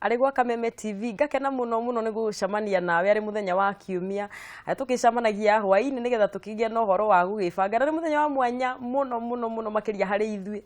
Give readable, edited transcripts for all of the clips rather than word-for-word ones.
Arĩ gwa Kameme TV. Ngakena mũno mũno nĩ gũcemania nawe arĩ mũthenya wa kiumia. Harĩa tũgĩcemanagia hwaĩ-inĩ nĩgetha tũkĩgĩe na ũhoro wa gũgĩbanga. Na nĩ mũthenya wa mwanya mũno mũno mũno makĩria harĩ ithuĩ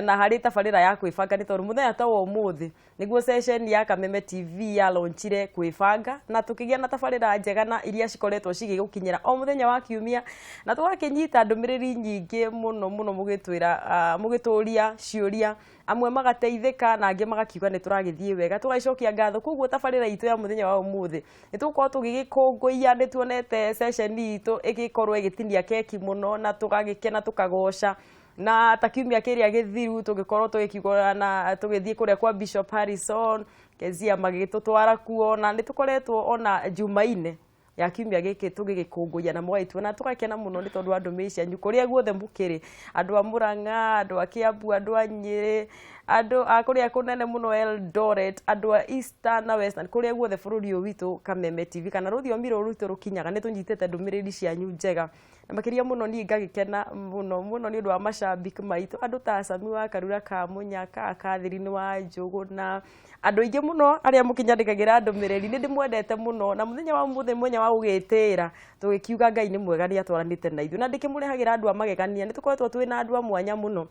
na harĩ tabarĩra ya kwĩbanga nĩ tondũ mũthenya ta wa ũmũthĩ nĩguo ceceni ya Kameme TV ya launchire kwĩbanga na tũkĩgĩa na tabarĩra njega na iria cikoretwo cigĩgũkinyĩra o mũthenya wa kiumia na tũgakĩnyita ndũmĩrĩri nyingĩ mũno mũno mũgĩtwĩra mũgĩtũria ciũria, amwe magateithĩka na angĩ magakiuga nĩ tũragĩthiĩ wega, tũgagĩcokia ngatho. Koguo tabarĩra itũ ya mũthenya wa ũmũthĩ nĩ tũgũkorwo tũgĩgĩkũngũiya, nĩ tuonete ceceni itũ ĩgĩkorwo ĩgĩtinia keki mũno na tũgagĩkena tũkagoca. Na ta kiumia kĩrĩa gĩthiru tũgĩkorwo tũgĩkiuga na tũgĩthiĩ kũrĩa kwa Bishop Harrison Kezia magĩtũtwara kuo, na nĩ tũkoretwo ona Jumaine ya kiumia gĩkĩ tũgĩgĩkũngũiya na mũgagĩtuona tũgakena mũno nĩ tondũ wa ndũmĩrĩri cianyu kũrĩa guothe mũkĩrĩ, andũ a Murang'a, andũ a Kiambu, andũ a Nyĩrĩ, andũ a kũrĩa kũnene mũno Eldoret, andũ a Eastern na Western, kũrĩa guothe bũrũri ũyũ witũ Kameme TV kana rũthiomi rũrũ rwitũ rũkinyaga, nĩ tũnyitĩte ndũmĩrĩri cianyu njega. Na makĩria mũno niĩ ngagĩkena mũno mũno nĩ ũndũ wa macambĩki maitũ, andũ ta Sami wa Karura ka Mũnyaka, Catherine wa Njũgũna, andũ aingĩ mũno arĩa mũkĩnyandĩkagĩra ndũmĩrĩri, nĩ ndĩmwendete mũno. Na mũthenya wa ũmũthĩ mũthenya wa gũgĩtĩĩra, tũgĩkiuga Ngai nĩ mwega nĩ atwaranĩte na ithuĩ. Na ndĩkĩmũrehagĩra andũ a magegania, nĩ tũkoretwo twĩna andũ a mwanya mũno.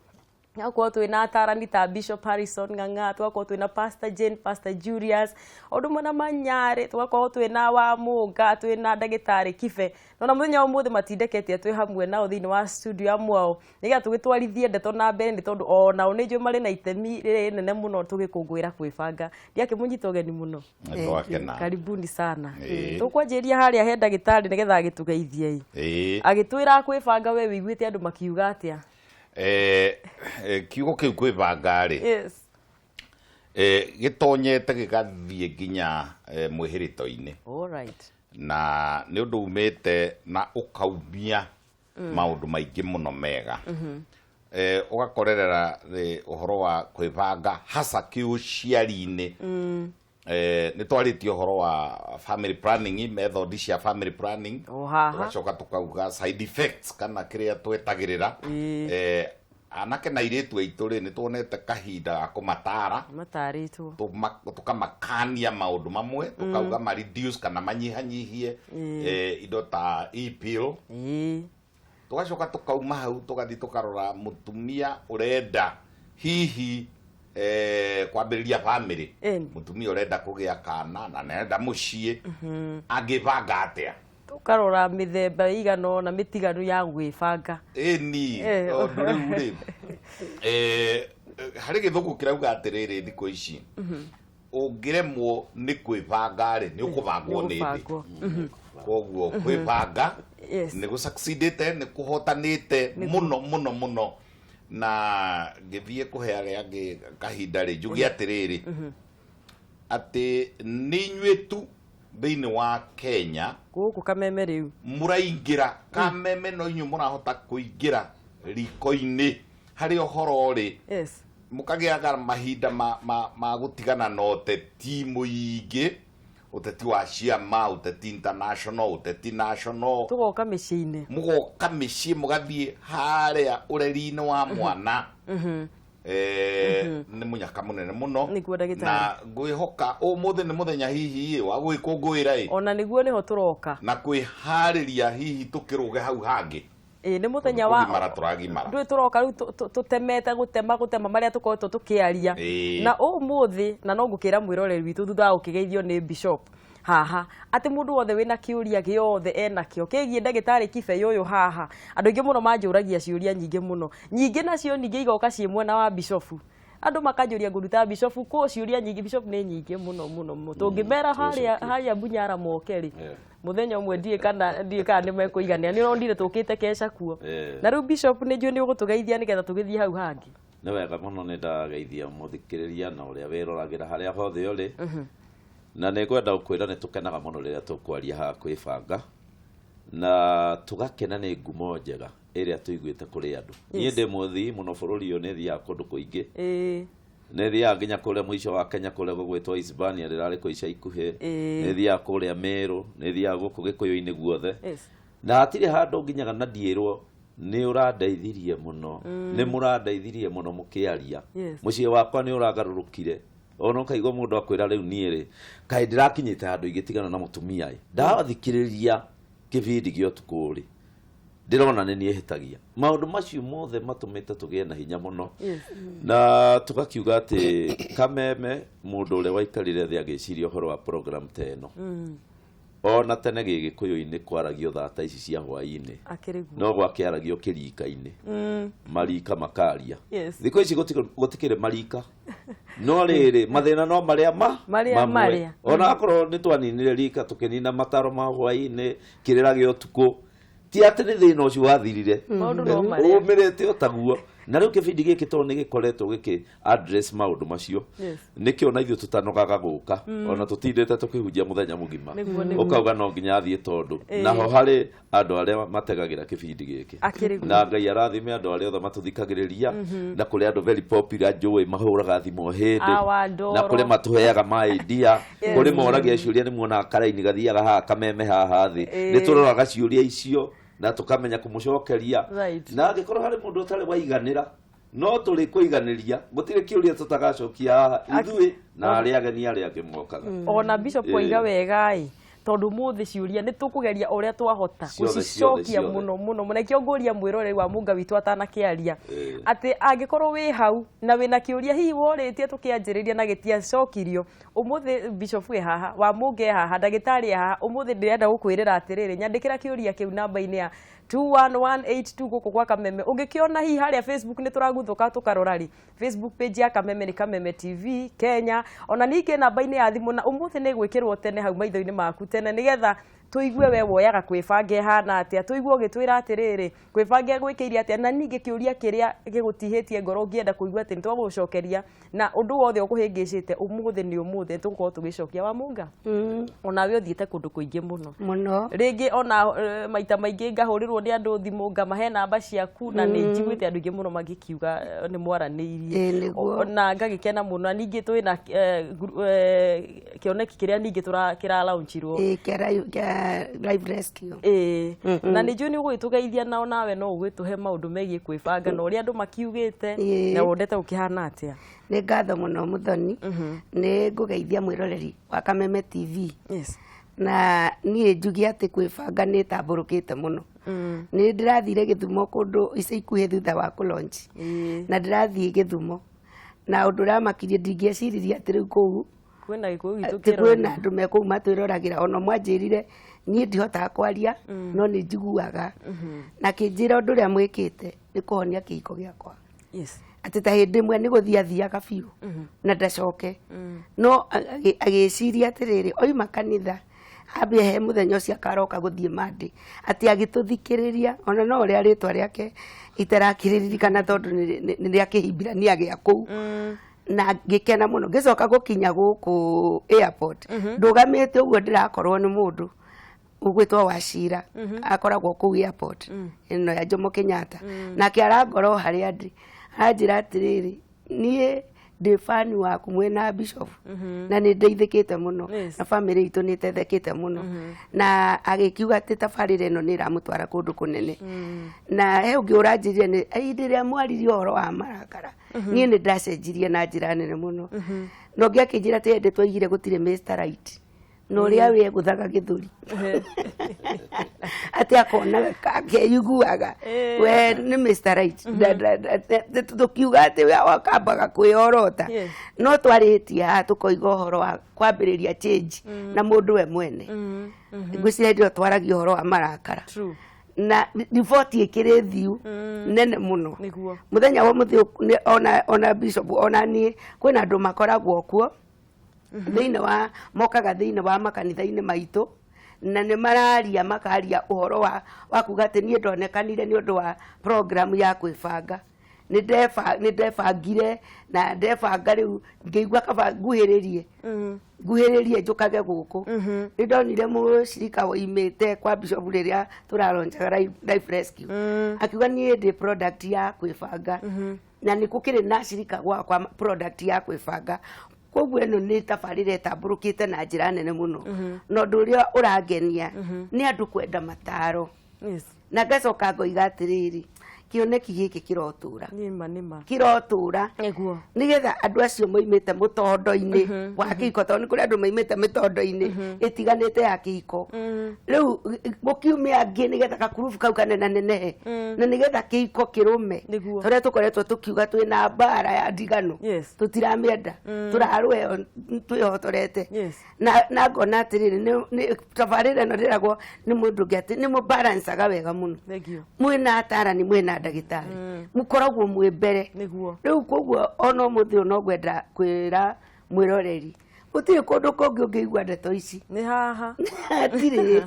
Tũgakorwo twĩna atarani ta Bishop Harrison Ng'ang'a, tũgakorwo twĩna Pastor Jane, Pastor Julius, o ũndũ ũmwe na Manyarĩ, tũgakorwo twĩna Wamũnga, twĩna ndagĩtarĩ Kibe. No na mũthenya wa ũmũthĩ matindeketie twĩ hamwe nao thĩinĩ wa studio ya Mwao, nĩgetha tũgĩtwarithie ndeto na mbere nĩ tondũ onao nĩ njũĩ marĩ na itemi rĩnene mũno tũgĩkũngũĩra kwĩbanga. Ndiakĩmũnyita ũgeni mũno. Nĩtwakena. Karibuni sana. Ĩĩ. Tũkwanjĩrĩria harĩa he ndagĩtarĩ nĩgetha agĩtũgeithie. Ĩĩ. Agĩtwĩra kwĩbanga we wĩiguĩte andũ makiuga atĩa? Kiugo kĩu kwĩbanga rĩ, gĩtonyete gĩgathiĩ nginya mwĩhĩrĩto-inĩ. All right. Na nĩ ũndũ umĩte na ũkaumia maũndũ maingĩ mũno mega. Ũgakorerera ũhoro wa kwĩbanga hasa kĩũciari-inĩ. Nĩ twarĩtie ũhoro wa family planning, method cia family planning. O haha. Tũgacoka tũkauga side effects kana kĩrĩa twetagĩrĩra. Anake na airĩtu aitũ rĩ, nĩ tuonete kahinda ga kũmatara. Matarĩtwo. Tũkamakania maũndũ mamwe, tũkauga ma reduce kana manyihanyihie indo ta e-pill. Tũgacoka tũkauma hau tũgathiĩ tũkarora mũtumia ũrenda hihi kwambĩrĩria family, mũtumia ũrenda kũgĩa kana na nĩarenda mũciĩ, angĩbanga atĩa? Tũkarora mĩthemba ĩigana ũna mĩtiganu ya gwĩbanga. Ĩni, tondũ rĩu rĩ, harĩ gĩthũngũ kĩrauga atĩrĩrĩ thikũ ici, ũngĩremwo nĩ kwĩbanga rĩ, nĩ ũkũbangwo nĩ thĩ. Nĩ ũkũbangwo. Koguo kwĩbanga nĩ gũsucceedĩte, nĩ kũhotanĩte mũno mũno mũno. Na ngĩthiĩ kũhe arĩa angĩ kahinda rĩ, njuge atĩrĩrĩ, atĩ nĩ inyuĩ tu thĩinĩ wa Kenya gũkũ Kameme rĩu mũraingĩra Kameme, no inyuĩ mũrahota kũingĩra riko-inĩ harĩ ũhoro rĩ, mũkagĩaga mahinda ma gũtigana na ũteti mũingĩ, ũteti wa ciama, ũteti international, ũteti national. Tũgoka mĩciĩ-inĩ. Mũgoka mĩciĩ, mũgathiĩ harĩa ũreri-inĩ wa mwana. Nĩ mũnyaka mũnene mũno. Nĩguo ndagĩtarĩ. Na ngwĩhoka ũmũthĩ nĩ mũthenya hihi wa gũgĩkũngũĩra ĩ. Ona nĩguo nĩho tũroka. Na kwĩharĩria hihi tũkĩrũge hau hangĩ. Ĩ, nĩ mũthenya wa Kũgimara tũragimara. Ndũĩ tũroka rĩu tũtemete gũtema gũtema marĩa tũkoretwo tũkĩaria. Na ũmũthĩ, na no ngũkĩra mwĩroreri witũ thutha wa gũkĩgeithio nĩ Bishop haha, atĩ mũndũ wothe wĩna kĩũria gĩothe enakĩo kĩgiĩ ndagĩtarĩ Kibei ũyũ haha, andũ aingĩ mũno manjũragia ciũria nyingĩ mũno. Nyingĩ nacio ningĩ igoka ciĩ mwena wa Bishop. Andũ makanjũria ngũruta Bishop kũ ciũria nyingĩ, Bishop nĩ nyingĩ mũno mũno mũno. Tũngĩmera harĩa Bunyara moke rĩ, mũthenya ũmwe ndiũĩ kana nĩ mekũiganĩra. Nĩ ũronire tũkĩte keca kuo. Na rĩu Bishop nĩ njũĩ nĩ ũgũtũgeithia nĩgetha tũgĩthiĩ hau hangĩ. Nĩ wega mũno, nĩ ndageithia mũthikĩrĩria na ũrĩa wĩroragĩra harĩa hothe ũrĩ. Na nĩ ngwenda gũkwĩra nĩ tũkenaga mũno rĩrĩa tũkwaria haha kwĩbanga, na tũgakena nĩ ngumo njega ĩrĩa tũiguĩte kũrĩ andũ. Niĩ ndĩ mũthii mũno bũrũri ũyũ, nĩ thiaga kũndũ kũingĩ. Nĩ thiaga nginya kũrĩa mũico wa Kenya, kũrĩa gũgwĩtwo Hispania, rĩrarĩ kũ ica ikuhĩ. Nĩ thiaga kũrĩa Meru, nĩ thiaga gũkũ Gĩkũyũ-inĩ guothe. Na hatirĩ handũ nginyaga na ndiĩrwo nĩ ũrandeithirie mũno, nĩ mũrandeithirie mũno mũkĩaria. Mũciĩ wakwa nĩ ũragarũrũkire. Ona ũkaigua mũndũ akwĩra rĩu niĩ rĩ, kaĩ ndĩrakinyĩte handũ ingĩtigana na mũtumia ĩ, ndathikĩrĩria kĩbindi gĩa ũtukũ rĩ, ndĩrona nĩ niĩ hĩtagia. Maũndũ macio mothe matũmĩte tũgĩe na hinya mũno. Na tũgakiuga atĩ Kameme mũndũ ũrĩa waikarire thĩ agĩciria ũhoro wa program ta ĩno. Ona tene gĩgĩkũyũ-inĩ kwaragio thaa ta ici cia hwaĩ-inĩ, no gwakĩaragio kĩrika-inĩ, marika makaria. Thikũ ici gũtikĩrĩ marika, no rĩrĩ mathĩna no marĩa mamwe. Ona akorwo nĩ twaninire rika tũkĩnina mataro ma hwaĩ-inĩ, kĩrĩra gĩa ũtukũ, ti atĩ nĩ thĩna ũcio wathirire, ũmĩrĩte o taguo. Na rĩu kĩbindi gĩkĩ tondũ nĩ gĩkoretwo gĩkĩ address maũndũ macio, nĩkĩo na ithuĩ tũtanogaga gũka, ona tũtindĩte tũkĩhunjia mũthenya mũgima, ũkauga no nginya athiĩ tondũ naho harĩ andũ arĩa mategagĩra kĩbindi gĩkĩ. Na Ngai arathime andũ arĩa othe matũthikagĩrĩria, na kũrĩ andũ very popular njũĩ mahũraga thimũ hĩndĩ, na kũrĩ matũheaga ma idea, kũrĩ moragia ciũria, nĩ muonaga karaini gathiaga haha Kameme haha thĩ, nĩ tũroraga ciũria icio na tũkamenya kũmũcokeria. Na angĩkorwo harĩ mũndũ ũtarĩ waiganĩra, no tũrĩ kũiganĩria, gũtirĩ kĩũria tũtagacokia haha ithuĩ na arĩa ageni arĩa angĩ mokaga. Ona Bishop oiga wega ĩ, tondũ mũthĩ ciũria nĩ tũkũgeria ũrĩa twahota gũcicokia mũno mũno mũno. Nĩkĩo ngũria mwĩroreri wa Mũnga witũ atanakĩaria atĩ angĩkorwo wĩ hau na wĩna kĩũria hihi worĩtie tũkĩanjĩrĩria na gĩtiacokirio, ũmũthĩ Bishop wĩ haha, wa Mũnga e haha, ndagĩtarĩ e haha, ũmũthĩ ndĩrenda gũkwĩrĩra atĩrĩrĩ, nyandĩkĩra kĩũria kĩu namba-inĩ ya 21182 gũkũ gwa Kameme. Ũngĩkĩona hihi harĩa Facebook nĩ tũraguthũka tũkarora rĩ, Facebook page ya Kameme nĩ Kameme TV Kenya. Ona ningĩ namba-inĩ ya thimũ, na ũmũthĩ nĩ gwĩkĩrwo tene hau maitho-inĩ maku tene, nĩgetha tũigue we woyaga kwĩbanga ĩhana atĩa, tũigue ũgĩtwĩra atĩrĩrĩ kwĩbanga gwĩkĩire atĩa, na ningĩ kĩũria kĩrĩa gĩgũtihĩtie ngoro ũngĩenda kũigua atĩ nĩ twagũcokeria, na ũndũ wothe ũkũhĩngĩcĩte ũmũthĩ nĩ ũmũthĩ tũgũkorwo tũgĩcokia. Wa Mũnga, onawe ũthiĩte kũndũ kũingĩ mũno mũno, rĩngĩ ona maita maingĩ ngahũrĩrwo nĩ andũ thimũ ngamahe namba ciaku, na nĩ njiguĩte andũ aingĩ mũno magĩkiuga nĩ mwaranĩirie, na ngagĩkena mũno. Na ningĩ twĩna kĩoneki kĩrĩa ningĩ kĩra launchirwo kĩa Life Rescue. Na nĩ njũĩ nĩ ũgũgĩtũgeithia, nao nawe no ũgĩtũhe maũndũ megiĩ kwĩbanga na ũrĩa andũ makiugĩte, na wendete gũkĩhana atĩa. Nĩ ngatho mũno Mũthoni, nĩ ngũgeithia mwĩroreri wa Kameme TV. Na niĩ njuge atĩ kwĩbanga nĩ tambũrũkĩte mũno. Nĩ ndĩrathire Gĩthumo kũndũ ica ikuhĩ thutha wa kũlaunch, na ndĩrathiĩ Gĩthumo, na ũndũ ũramakirie ndingĩeciririe atĩ rĩu kũu kwĩna gĩkũyũ gitũ kwĩna andũ me kũu matwĩroragĩra. Ona mwanjĩrire niĩ ndihotaga kwaria, no nĩ njiguaga, na kĩnjĩra ũndũ ũrĩa mwĩkĩte nĩ kũhonia kĩhiko gĩakwa. Atĩ ta hĩndĩ ĩmwe nĩ gũthiĩ athiaga biũ na ndacoke, no agĩciria atĩrĩrĩ, oima kanitha ambie he mũthenya ũcio akaroka gũthiĩ Monday, atĩ agĩtũthikĩrĩria, ona no ũrĩa rĩtwa rĩake itarakĩririkana tondũ nĩ rĩa Kĩhibirania gĩa kũu, na ngĩkena mũno. Ngĩcoka gũkinya gũkũ airport, ndũgamĩte ũguo ndĩrakorwo nĩ mũndũ ũgwĩtwo Wachira, akoragwo kũu airport ĩno ya Jomo Kenyatta, nake arangora o harĩa ndĩ, anjĩra atĩrĩrĩ, niĩ ndĩ fan waku mwĩna Bishop, na nĩ ndeithĩkĩte mũno, na family itũ nĩ ĩteithĩkĩte mũno. Na agĩkiuga atĩ tabarĩra ĩno nĩ ĩramũtwara kũndũ kũnene. Na he ũngĩ ũranjĩrire nĩ hĩndĩ ĩrĩa mwaririe ũhoro wa marakara, niĩ nĩ ndacenjirie na njĩra nene mũno. Na ũngĩ akĩnjĩra atĩ hĩndĩ twaigire gũtirĩ Mr. Right, na ũrĩa wegũthaga gĩthũri atĩ akonaga akeiguaga we nĩ Mr. Right, tũkiuga atĩ we wakambaga kwĩyorota, no twarĩtie haha tũkoiga ũhoro wa kwambĩrĩria change na mũndũ we mwene. Ngwĩciria hĩndĩ ĩyo twaragia ũhoro wa marakara, na riboti ĩkĩrĩ thiu nene mũno. Mũthenya wa mũthĩ ona Bishop ona niĩ kwĩna andũ makoragwo kuo thĩinĩ wa mokaga thĩinĩ wa makanitha-inĩ maitũ, na nĩ mararia makaria ũhoro wa kuga atĩ niĩ ndonekanire nĩ ũndũ wa program ya kwĩbanga. Nĩ ndebangire na ndebanga rĩu ngĩigua kaba nguhĩrĩrie nguhĩrĩrie njũkage gũkũ. Nĩ ndonire mũcirika woimĩte kwa Bishop rĩrĩa tũraronjaga Life Rescue, akiuga niĩ ndĩ product ya kwĩbanga, na nĩ gũkĩrĩ na cirika gwakwa product ya kwĩbanga. Koguo ĩno nĩ tabarĩra ĩtambũrũkĩte na njĩra nene mũno. Na ũndũ ũrĩa ũrangenia nĩ andũ kwenda mataro. Na ngacoka ngoiga atĩrĩrĩ, Kĩoneki gĩkĩ kĩrotũra. Nĩma nĩma. Kĩrotũra. Nĩguo. Nĩgetha andũ acio moimĩte mũtondo-inĩ wa kĩhiko, tondũ nĩ kũrĩ andũ moimĩte mĩtondo-inĩ ĩtiganĩte ya kĩhiko. Rĩu gũkiume angĩ nĩgetha gakurubu kau kanenanenehe na nĩgetha kĩhiko kĩrũme. Nĩguo. Tũrĩa tũkoretwo tũkiuga twĩna mbara ya ndigano. Yes. Tũtiramĩenda. Tũrarũa twĩhotorete. Yes. Na ngona atĩrĩrĩ, nĩ tabarĩra ĩno ndĩragwo nĩ mũndũ ũngĩ atĩ nĩ mũbalancaga wega mũno. Thank you. Mwĩna atarani, mwĩna ndagĩtarĩ, mũkoragwo mwĩ mbere. Nĩguo. Rĩu koguo ona ũmũthĩ ũyũ no ngwenda kwĩra mwĩroreri gũtirĩ kũndũ kũngĩ ũngĩigua ndeto ici. Nĩ haha. Hatirĩ.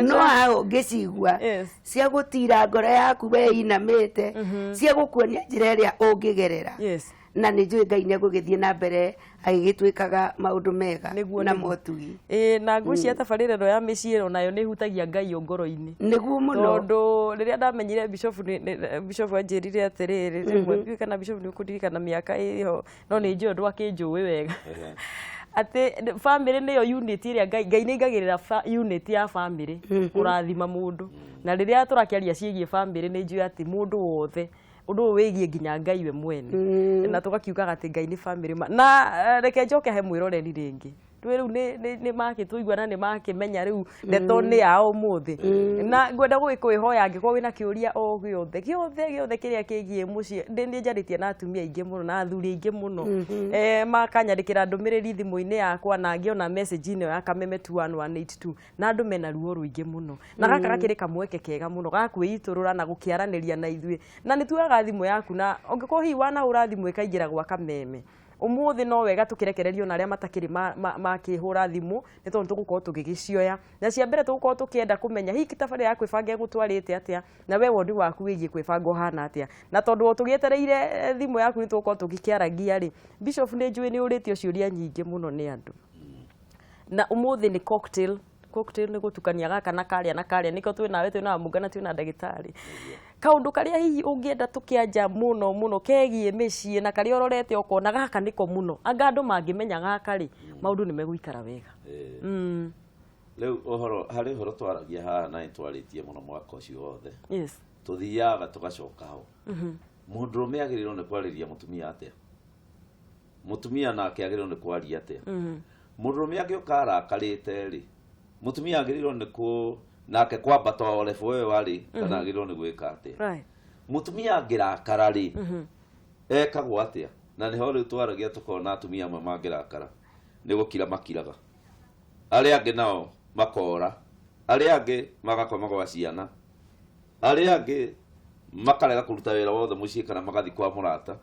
No haha ũngĩcigua Yes. cia gũtira ngoro yaku we inamĩte, cia gũkuonia njĩra ĩrĩa ũngĩgerera. Yes. Na nĩ njũĩ Ngai nĩ egũgĩthiĩ na mbere agĩgĩtwĩkaga maũndũ mega Nĩguo, na nĩguo. motugi. Ĩĩ, na ngwĩciria tabarĩra ĩno ya mĩciĩ onayo nĩ ĩhutagia Ngai o ngoro-inĩ. Nĩguo mũno. Tondũ rĩrĩa ndamenyire Bishop Bishop anjĩrire atĩrĩrĩ, rĩmwe ndiũĩ kana Bishop nĩ ũkũririkana mĩaka ĩho, no nĩ njũĩ ũndũ akĩnjũĩ wega. Atĩ family nĩyo unit ĩrĩa Ngai nĩ aigagĩrĩra unit ya family kũrathima mũndũ. Na rĩrĩa tũrakĩaria ciĩgiĩ family nĩ njũĩ atĩ mũndũ wothe ũndũ ũyũ wĩgiĩ nginya Ngai we mwene. Na tũgakiugaga atĩ Ngai nĩ family ma. Na reke njoke he mwĩroreri rĩngĩ. Rĩu rĩu nĩ makĩtũigua na nĩ makĩmenya rĩu ndeto nĩ ya ũmũthĩ. Na ngwenda gũgĩkwĩhoya angĩkorwo wĩna kĩũria o gĩothe gĩothe gĩothe kĩrĩa kĩgiĩ mũciĩ. Nĩ njarĩtie na atumia aingĩ mũno na athuri aingĩ mũno. Makanyandĩkĩra ndũmĩrĩri thimũ-inĩ yakwa na angĩ ona message ĩno ya Kameme 21182, na andũ mena ruo rũingĩ mũno. Na gaka gakĩrĩ kamweke kega mũno ga kwĩitũrũra na gũkĩaranĩria na ithuĩ. Na nĩ tuoyaga thimũ yaku, na ũngĩkorwo hihi wanahũra thimũ ĩkaingĩra gwa Kameme ũmũthĩ no wega tũkĩrekererio na arĩa matakĩrĩ makĩhũra thimũ, nĩ tondũ tũgũkorwo tũgĩgĩcioya. Na cia mbere tũgũkorwo tũkĩenda kũmenya hihi tabarĩra ya kwĩbanga ĩgũtwarĩte atĩa, na we woni waku wĩgiĩ kwĩbanga ũhana atĩa. Na tondũ o tũgĩetereire thimũ yaku nĩ tũgũkorwo tũgĩkĩaragia rĩ, Bishop nĩ njũĩ nĩ ũrĩtio ciũria nyingĩ mũno nĩ andũ. Na ũmũthĩ nĩ cocktail. Cocktail nĩ gũtukania gaka na karĩa na karĩa, nĩkĩo twĩ nawe, twĩ na Wamũnga na twĩ na ndagĩtarĩ. Kaũndũ karĩa hihi ũngĩenda tũkĩanja mũno mũno kegiĩ mĩciĩ na karĩa ũrorete ũkona gaka nĩko mũno, anga andũ mangĩmenya gaka rĩ, maũndũ nĩ megũikara wega. Rĩu ũhoro harĩ ũhoro twaragia haha na nĩtwarĩtie mũno mwaka ũcio wothe. Yes. Tũthiaga tũgacoka ho. Mũndũrũme agĩrĩirwo nĩ kwarĩria mũtumia atĩa? Mũtumia nake agĩrĩirwo nĩ kwaria atĩa? Mũndũrũme angĩũka arakarĩte rĩ, mũtumia agĩrĩirwo nĩ kũ nake kwambata o level ĩyo arĩ, kana agĩrĩirwo nĩ gwĩka atĩa? Right. Mũtumia angĩrakara rĩ, ekagwo atĩa? Na nĩho rĩu twaragia tũkona atumia amwe mangĩrakara nĩ gũkira makiraga, arĩa angĩ nao makora, arĩa angĩ magakoma gwa ciana, arĩa angĩ makarega kũruta wĩra wothe mũciĩ kana magathiĩ kwa mũrata,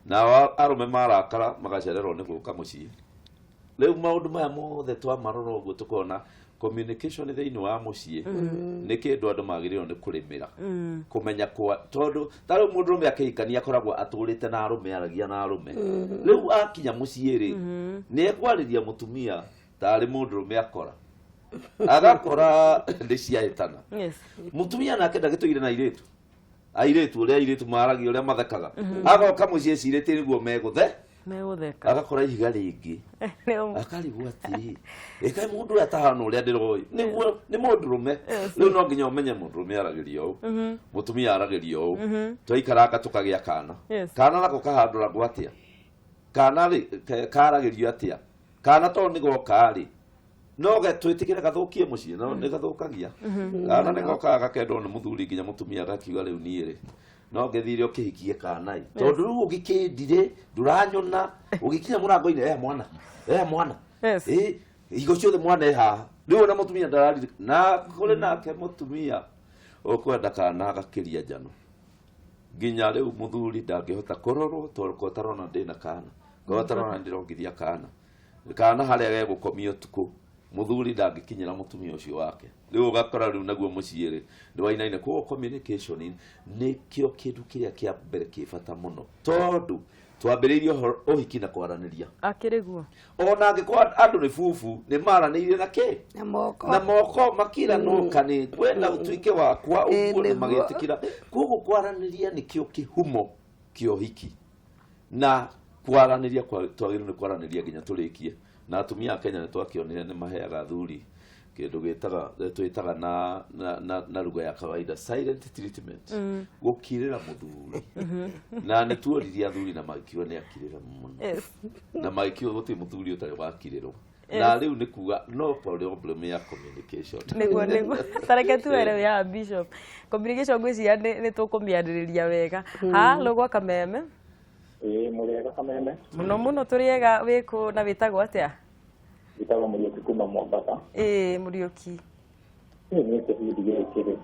nao arũme marakara magacererwo nĩ gũka mũciĩ. Rĩu maũndũ maya mothe twamarora ũguo tũkona communication thĩinĩ wa mũciĩ nĩ kĩndũ andũ magĩrĩirwo nĩ kũrĩmĩra, kũmenya kwa, tondũ ta rĩu mũndũrũme akĩhikania akoragwo atũrĩte na arũme, aragia na arũme. Rĩu akinya mũciĩ rĩ, nĩ ekwarĩria mũtumia tarĩ mũndũrũme akora, agakora nĩ ciahĩtana. Yes. Mũtumia nake ndagĩtũire na airĩtu, airĩtu ũrĩa airĩtu maragia, ũrĩa mathekaga, agoka mũciĩ ecirĩtie nĩguo megũthe, Megũtheka, agakora ihiga rĩngĩ, akarigwo atĩrĩ, ĩkaĩ mũndũ ũrĩa atahana ũrĩa ndĩroĩ nĩguo nĩ mũndũrũme. Rĩu no nginya ũmenye mũndũrũme aragĩria ũũ, mũtumia aragĩria ũũ. Twaikaranga tũkagĩa kana, Yes. kana nako kahandũragwo atĩa, kana rĩ karagĩrio atĩa, kana tondũ nĩ goka rĩ, no ge twĩtĩkĩre gathũkie mũciĩ, no nĩ gathũkagia. Kana nĩ gokaga gakendwo nĩ mũthuri nginya mũtumia agakiuga rĩu niĩ rĩ no ngĩthire ũkĩhikie kana ĩ, tondũ rĩu ũgĩkĩndire ndũranyona ũgĩkinya mũrango-inĩ, eh mwana, eh mwana. Yes. Ĩ hingo ciothe mwana e haha. Rĩu ona mũtumia ndarariri na kũrĩ nake mũtumia ũkwenda kana agakĩria njano nginya rĩu mũthuri ndangĩhota kũrorwo, tondũ ko tarona ndĩna kana, ko tarona ndĩrongithia kana, kana harĩa gegũkomia ũtukũ, mũthuri ndangĩkinyĩra mũtumia ũcio wake. Rĩu ũgakora rĩu naguo mũciĩ rĩ nĩ wainaina. Koguo communication nĩkĩo kĩndũ kĩrĩa kĩa mbere kĩ bata mũno, tondũ twambĩrĩirie ũhoro ũhiki na kwaranĩria. Akĩrĩ guo. Ona angĩkorwo andũ nĩ bubu nĩ maranĩirie na kĩ? Na moko. Na moko makiranũka nĩ kwenda ũtuĩke wakwa ũguo, na Nĩguo. magĩtĩkĩra. Koguo kwaranĩria nĩkĩo kĩhumo kĩa ũhiki, na kwaranĩria twagĩrĩirwo nĩ kwaranĩria nginya tũrĩkie. Na atumia a Kenya nĩ twakĩonire nĩ maheaga athuri Kĩndũ gĩtaga twĩtaga na lugha ya kawaida silent treatment, gũkirĩra mũthuri. Na nĩ tuoririe athuri na magĩkiuga nĩ akirĩra mũno. Na magĩkiuga gũtirĩ mũthuri ũtarĩ wakirĩrwo. Na rĩu nĩ kuga no problem ya communication. Nĩguo tareke tuere ya bishop communication, ngwĩciria nĩ tũkũmĩarĩrĩria wega. Halo gwa Kameme. Ĩĩ, mũrĩega Kameme? Mũno mũno, tũrĩega. Wĩkũ na wĩtagwo atĩa? Njĩtagwo Mũriũki kuma Mombasa. Ĩĩ, Mũriũki. Ĩĩ, nĩ kĩbindi gĩkĩ rĩ,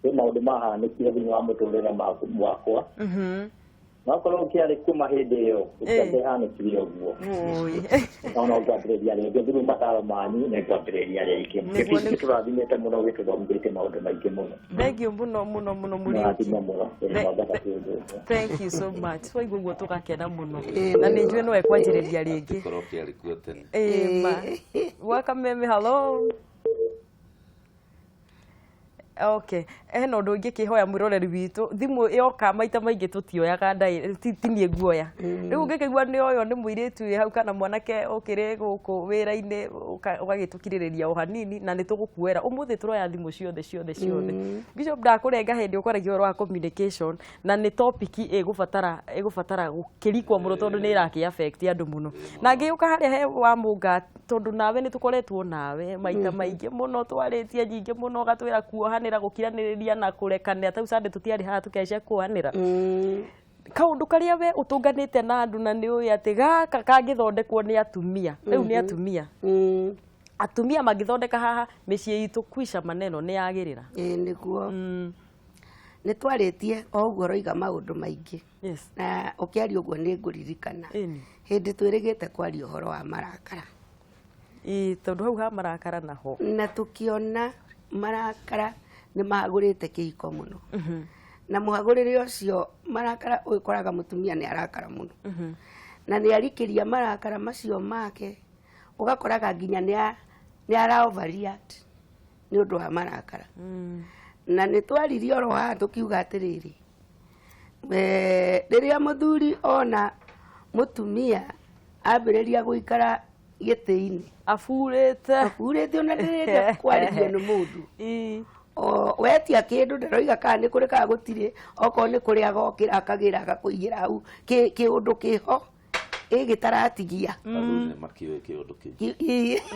kwĩ maũndũ mahanĩkire thĩinĩ wa mũtũrĩre wakwa. No korwo kĩarĩ kuma hĩndĩ ĩyo gũtiangĩhanĩkire ũguo. Oi. No no ngwambĩrĩria rĩngĩ through mataro manyu, nĩ ngwambĩrĩria rĩngĩ. Nĩguo. Gĩbindi tũrathimĩte mũno, gĩtũthomithĩtie maũndũ maingĩ mũno. Thank you mũno mũno mũno, Mũriũki. Mũrathime mũno. Ĩĩ, Mombasa kwĩ ũguo. Thank you so much. Twaigua ũguo tũgakena mũno na nĩ njũĩ no ekwanjĩrĩria rĩngĩ. Korwo kĩarĩ kuo tene. Ĩĩ ma gwa Kameme. Hello. Okay, hena ũndũ ũngĩkĩhoya mwĩroreri witũ, thimũ yoka maita maingĩ tũtioyaga ti niĩ nguoya. Rĩu ũngĩkĩigua nĩ oyo nĩ mũirĩtu wĩ hau kana mwanake ũkĩrĩ gũkũ wĩra-inĩ, ũgagĩtũkirĩrĩria o hanini na nĩ tũgũkuoera. Ũmũthĩ tũroya thimũ ciothe ciothe ciothe. Bishop, ndakũrenga hĩndĩ ũkwaragia ũhoro wa communication, na nĩ topic ĩgũbatara gũkĩrikwo mũno tondũ nĩ ĩrakĩ affect andũ mũno. Na ngĩũka harĩa he wa mũnga, tondũ nawe nĩ tũkoretwo nawe maita maingĩ mũno, twarĩtie nyingĩ mũno, ũgatwĩra kuohanĩra, gũkiranĩrĩria na kũrekanĩra. Tau Sunday tũtiarĩ haha tũkĩaria kuohanĩra. Kaũndũ karĩa we ũtũnganĩte na andũ na nĩ ũĩ atĩ gaka kangĩthondekwo nĩ atumia, rĩu nĩ atumia, atumia mangĩthondeka haha mĩciĩ itũ, kwisha maneno nĩ yagĩrĩra. Ĩĩ, nĩguo nĩ twarĩtie o ũguo ũroiga maũndũ maingĩ. Na ũkĩaria ũguo nĩ ngũririkana hĩndĩ twĩrĩgĩte kwaria ũhoro wa marakara. Ĩĩ, tondũ hau ha marakara naho. Na tũkĩona marakara nĩ mahagũrĩte kĩhiko mũno, na mũhagũrĩre ũcio marakara ũgĩkoraga mũtumia nĩ arakara mũno na nĩ arikĩria marakara macio make, ũgakoraga nginya nĩ ara overreact nĩ ũndũ wa marakara. Na nĩ twaririe oro haha tũkiuga atĩrĩrĩ, rĩrĩa mũthuri ona mũtumia ambĩrĩria gũikara gĩtĩ-inĩ aburĩte, aburĩte, ona ndĩrenda kwarĩrio nĩ mũndũ, o wetia kĩndũ ndaroiga kana nĩ kũrĩ kana gũtirĩ, okorwo nĩ kũrĩ agokĩra akagĩra agakũigĩra hau kĩũndũ kĩho ĩ gĩtaratigia. Athuri nĩ makĩũĩ kĩũndũ kĩu.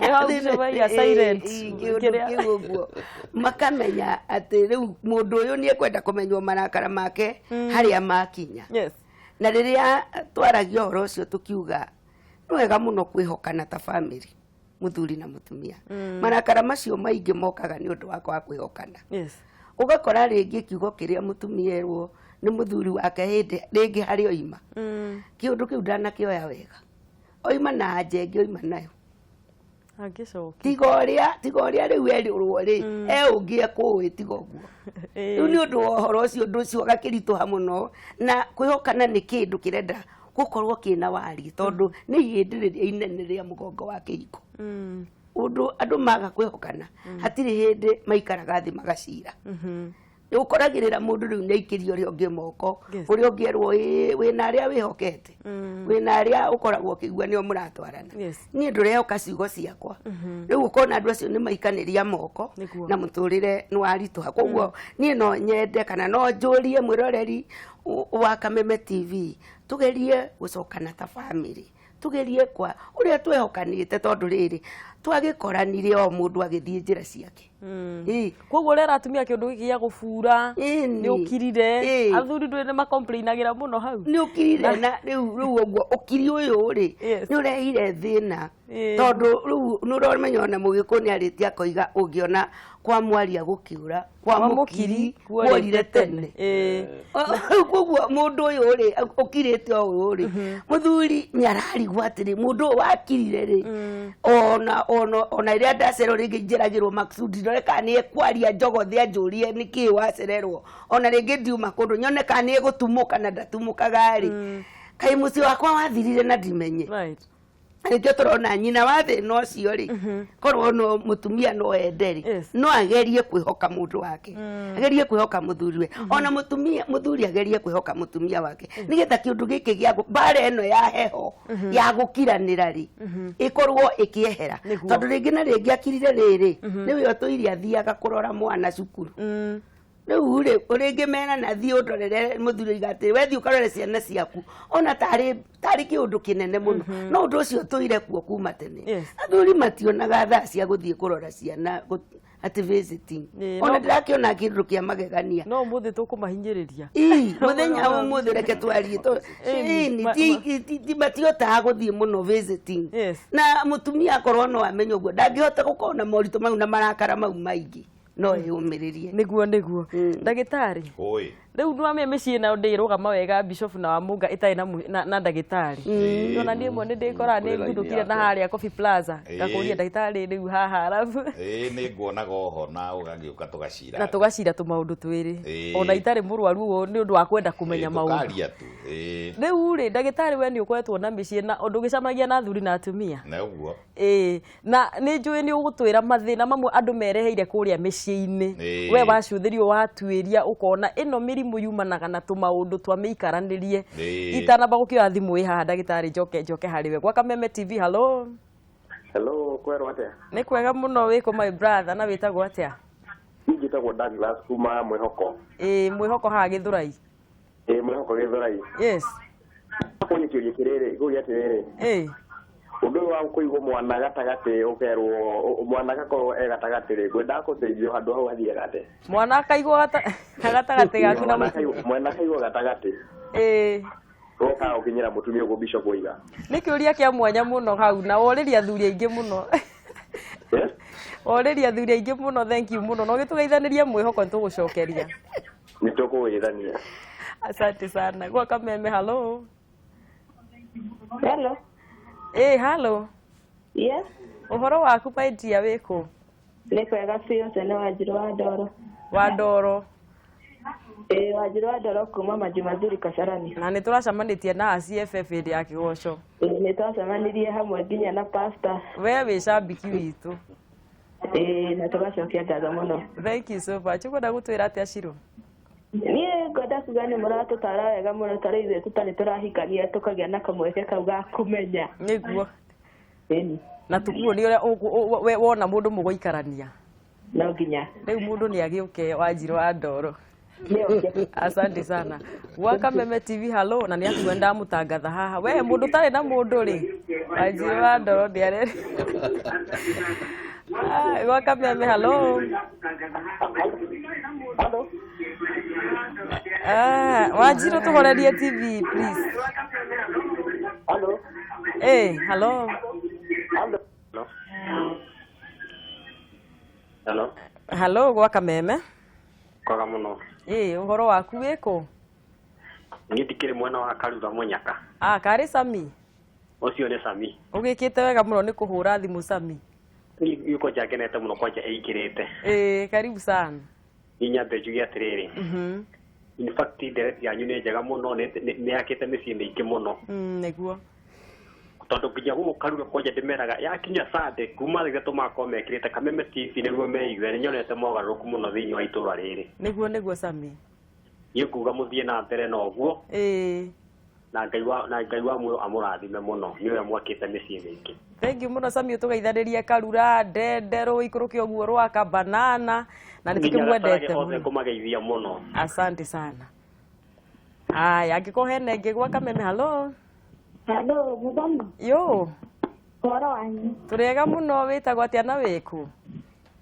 Nĩ hau ũcemagia silent. Kĩũndũ kĩu ũguo makamenya atĩ rĩu mũndũ ũyũ nĩ ekwenda kũmenywo marakara make harĩa makinya. Na rĩrĩa twaragia ũhoro ũcio tũkiuga nĩ wega mũno kwĩhokana ta family, mũthuri na mũtumia. Marakara macio maingĩ mokaga nĩ ũndũ wa kwaga kwĩhokana. Ũgakora rĩngĩ kiugo kĩrĩa mũtumia erwo nĩ mũthuri wake hĩndĩ rĩngĩ harĩa oima, kĩũndũ kĩu ndanakĩoya wega, oima na anja ĩngĩ oima nayo. Angĩcokia. Tiga ũrĩa rĩu erĩrwo rĩ, e ũngĩ ekũĩ tiga ũguo. Rĩu nĩ ũndũ wa ũhoro ũcio, ũndũ ũcio ũgakĩritũha mũno. Na kwĩhokana nĩ kĩndũ kĩrenda gũkorwo kĩna wariĩ, tondũ nĩ ihĩndĩ rĩrĩa inene rĩa mũgongo wa kĩhiko. Ũndũ andũ maga kwĩhokana, hatirĩ hĩndĩ maikaraga thĩ magacira. Nĩ ũkoragĩrĩra mũndũ rĩu nĩ aikĩria ũrĩa ũngĩ moko. Ũrĩa ũngĩ erwo, "Ĩĩ, wĩna arĩa wĩhokete, wĩna arĩa ũkoragwo ũkĩigua nĩo mũratwarana. Niĩ ndũrehoka ciugo ciakwa." Rĩu ũkona andũ acio nĩ maikanĩria moko. Na mũtũrĩre nĩ waritũha. Koguo niĩ no nyende kana no njũrie mwĩroreri wa Kameme TV, tũgerie gũcokana ta family, tũgerie kwa ũrĩa twehokanĩte, tondũ rĩrĩ twagĩkoranire o mũndũ agĩthiĩ njĩra ciake. Ĩĩ. Koguo ũrera atumia kĩũndũ gĩkĩ gĩa gũbura. Nĩ ũkirire. Athuri ndũĩ nĩ macomplainagĩra mũno hau. Nĩ ũkirire, na rĩu ũguo ũkiri ũyũ rĩ, nĩ ũrehire thĩna. Tondũ rĩu nĩ ũramenya ona mũgĩkũyũ nĩ arĩtie akoiga, ũngĩona kwa mwaria gũkĩũra, kwa mũkiri kuorire tene. Rĩu koguo mũndũ ũyũ rĩ ũkirĩte o ũyũ rĩ, mũthuri nĩ ararigwo atĩrĩ, mũndũ ũyũ wakirire rĩ, ona rĩrĩa ndacererwo rĩngĩ njeragĩrwo makusudi ndore kana nĩ ekwaria njogothe anjũrie nĩkĩĩ wacererwo, ona rĩngĩ ndiuma kũndũ nyone kana nĩ egũtumũka na ndatumũkaga rĩ, kaĩ mũciĩ wakwa wathirire na ndimenye. Nĩkĩo tũrona nyina wa thĩna ũcio rĩ, korwo no mũtumia no ende rĩ, no agerie kwĩhoka mũndũ wake, agerie kwĩhoka mũthuriwe, ona mũtumia mũthuri agerie kwĩhoka mũtumia wake, nĩgetha kĩũndũ gĩkĩ gĩa mbara ĩno ya heho ya gũkiranĩra rĩ ĩkorwo ĩkĩehera, tondũ rĩngĩ na rĩngĩ akirire rĩrĩ nĩwe ũtũire athiaga kũrora mwana cukuru. Rĩu rĩ rĩngĩ mera na thiĩ ũndorere mũthuri oiga atĩrĩ we thiĩ ũkarore ciana ciaku, ona tarĩ kĩũndũ kĩnene mũno, no ũndũ ũcio ũtũire kuo kuma tene. Athuri mationaga thaa cia gũthiĩ kũrora ciana atĩ visiting, ona ndĩrakĩona kĩndũ kĩa magegania, no ũmũthĩ tũkũmahinyĩrĩria. Mũthenya ũmũthĩ reke twarie matiotaga gũthiĩ mũno visiting, na mũtumia akorwo no amenye ũguo ndangĩhota gũkorwo na moritũ mau na marakara mau maingĩ, no yũmĩrĩrie. Nĩguo nĩguo. Ndagĩtarĩ, rĩu nĩwamenya mĩciĩ nayo ndĩrũgama wega Bishop na Wamunga ĩtarĩ na ndagĩtarĩ. Ona niĩ mwe nĩndĩkoraga nĩ nguthũkire na harĩa Coffee Plaza ngakũria ndagĩtarĩ rĩu haha arabu. Nĩ nguonaga oho na ũgagĩũka tũgacira. Na tũgacira tũmaũndũ twĩrĩ. Ona itarĩ mũrwaru ũguo nĩ ũndũ wa kwenda kũmenya maũndũ. Tũkaria tu. Rĩu rĩ ndagĩtarĩ we nĩ ũkoretwo na mĩciĩ na ũndũ ũgĩcemanagia na athuri na atumia. Na ũguo. Na nĩ njũĩ nĩ ũgũtwĩra mathĩna mamwe andũ mereheire kũrĩa mĩciĩ-inĩ. We wacũthĩrio watuĩria ũkona ĩno mĩrimũ yumanaga na tũmaũndũ twa mĩikaranĩrie. Itanamba gũkĩoya thimũ ĩ haha ndagĩtarĩ njoke njoke harĩ we. Gwa Kameme TV, hello. Hello, kwerwo atĩa? Nĩ kwega mũno wĩkũ my brother na wĩtagwo atĩa? Niĩ njĩtagwo Douglas kuma Mwĩhoko. Mwĩhoko haha Gĩthũrai. Mwĩhoko Gĩthũrai. Yes. Kũria kĩũria kĩrĩrĩ, ngũria atĩrĩrĩ. Ũndũ ũyũ wa kũigwo mwana gatagatĩ ũkerwo mwana agakorwo e gatagatĩ rĩ, ngwendaga gũteithio handũ hau hathiaga atĩa? Mwana akaigwo gatagatĩ gaku na mwana akaigwo gatagatĩ. Ũgoka ũkinyĩra mũtumia ũguo Bishop oiga. Nĩ kĩũria kĩa mwanya mũno hau na worĩria athuri aingĩ mũno. Worĩria athuri aingĩ mũno, thank you mũno. No gĩtũgeithanĩrie Mwĩhoko nĩ tũgũcokeria. Nĩ tũkũgeithania. Asante sana. Gwa Kameme, hello. Hello. Hello. Yes. Ũhoro waku my dear wĩkũ? Nĩ kwega biũ, tene Wanjirũ wa Ndoro. Wa Ndoro. Wanjirũ wa Ndoro kuma Maji Mazuri Kasarani. Na nĩ tũracemanĩtie na CFF hĩndĩ ya kĩgoco. Nĩ twacemanirie hamwe nginya na pastor. We wĩ cambiki witũ. Na tũgacokia ngatho mũno. Thank you so much. Ũkwenda gũtwĩra atĩa Shiro? Niĩ ngwenda kuga nĩ mũratũtara wega mũno ta rĩu ithuĩ tũtarĩ tũrahikania tũkagĩa na kamweke kau ga kũmenya. Nĩguo. Na tũkuonie ũrĩa wona mũndũ mũgũikarania. No nginya. Rĩu mũndũ nĩ agĩũke Wanjirũ wa Ndoro. Asante sana. Gwa Kameme TV, hello. Na nĩ akuwe ndamũtangatha haha. We mũndũ ũtarĩ na mũndũ rĩ, Wanjirũ wa Ndoro ndĩarere. Gwa Kameme, hello. Hello. Wanjirũ tũhorerie TV please. Hello. Hello. Hello. Hello. Hello gwa Kameme. Kwaga mũno. Ũhoro waku wĩkũ? Niĩ ndikĩrĩ mwena wa Karura Mũnyaka. Karĩ Sami. Ũcio nĩ Sami. Ũgĩkĩte wega mũno nĩ kũhũra thimũ Sami. Niĩ kwanja ngenete mũno kwanja ĩingĩrĩte. Karibu sana. Niĩ nyambe njuge atĩrĩrĩ. In fact ndereti yanyu nĩ njega mũno, nĩ yakĩte mĩciĩ mĩingĩ mũno. Nĩguo. Tondũ nginya gũkũ Karura kwanja ndĩmeraga yakinya Sunday kuma thaa ithatũ magakorwo mekĩrĩte Kameme TV nĩguo meigue. Nĩ nyonete mogarũrũku mũno thĩinĩ wa itũra rĩrĩ. Nĩguo nĩguo Sami. Niĩ nguga mũthiĩ na mbere na ũguo. Na Ngai wa muoyo amũrathime mũno nĩ ũrĩa mwakĩte mĩciĩ mĩingĩ. Thank you mũno Sami, ũtũgeithanĩrie Karura, Ndenderũ, ikũrũke ũguo Rwaka, Banana, na nĩ tũkĩmwendete mũno. Kũmageithia mũno. Asante sana. Haya, angĩkorwo hena ĩngĩ gwa Kameme, hello. Hello, Mũthoni. Yo. Ũhoro wanyu? Tũrĩega mũno, wĩtagwo atĩa na wĩkũ?